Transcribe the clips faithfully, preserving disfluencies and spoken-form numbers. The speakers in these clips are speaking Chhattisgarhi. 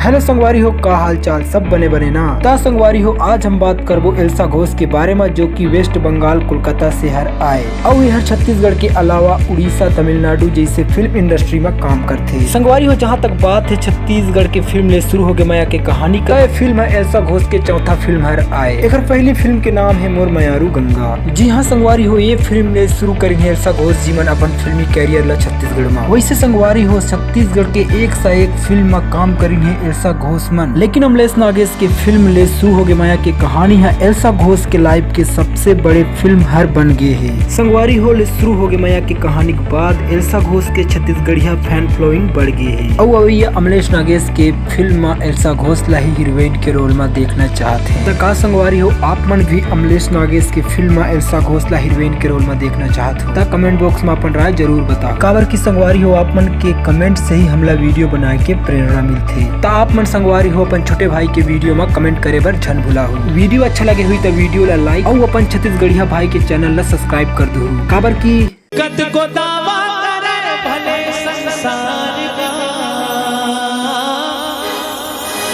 हेलो संगवारी हो, का हाल चाल? सब बने बने ना? ता संगवारी हो, आज हम बात करबो एल्सा घोष के बारे में, जो कि वेस्ट बंगाल कोलकाता से हर आए, अउ ये हर छत्तीसगढ़ के अलावा उड़ीसा, तमिलनाडु जैसे फिल्म इंडस्ट्री में काम करथे। संगवारी हो, जहाँ तक बात है छत्तीसगढ़ के फिल्म ले शुरू होगे मया के कहानी का, ये फिल्म है एल्सा घोष के चौथा फिल्म हर आए। एकर पहली फिल्म के नाम है मोर मयारू गंगा। जी हाँ संगवारी हो, ये फिल्म ले शुरू करिन है एल्सा घोष जी मन अपन फिल्मी कैरियर ला छत्तीसगढ़ में। वैसे संगवारी हो, छत्तीसगढ़ के एक सा एक फिल्म में काम करिन है एल्सा घोष मन, लेकिन अमलेश नागेश के फिल्म ले शुरू होगे मया के कहानी है एल्सा घोष के लाइफ के सबसे बड़े फिल्म हर बन गे हे। संगवारी हो, ले शुरू होगे मया के कहानी के बाद एल्सा घोष के छत्तीसगढ़िया फैन फॉलोइंग बढ़ गे हे। अउ अवैया अमलेश नागेश के फिल्म में एल्सा घोष ला ही हीरोइन के रोल में देखना चाहत हे। त का संगवारी हो, आप मन भी अमलेश नागेश के फिल्म में एल्सा घोष ला हीरोइन के रोल में देखना चाहत हो, त कमेंट बॉक्स में अपन राय जरूर बताओ। काबर कि संगवारी हो, आप मन के कमेंट से ही हमला वीडियो बनाए के प्रेरणा मिलथे। त आप मन संगवारी हो, अपन छोटे भाई के वीडियो में कमेंट करे बर झन भुलाहू। वीडियो अच्छा लगे हुई त वीडियो ला लाइक अउ अपन छत्तीसगढ़िया भाई के चैनल ला सब्सक्राइब कर दूहू, काबर कि कतको दावा करे भले संसार का,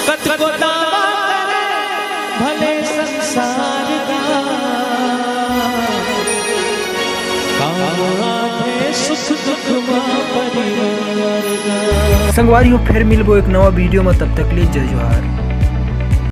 कतको दावा करे भले संसार का, काम आथे सुख दुख मा परिवार का। संगवारी हो, फिर मिलबो एक नवा वीडियो में, तब तक ले जय जोहार।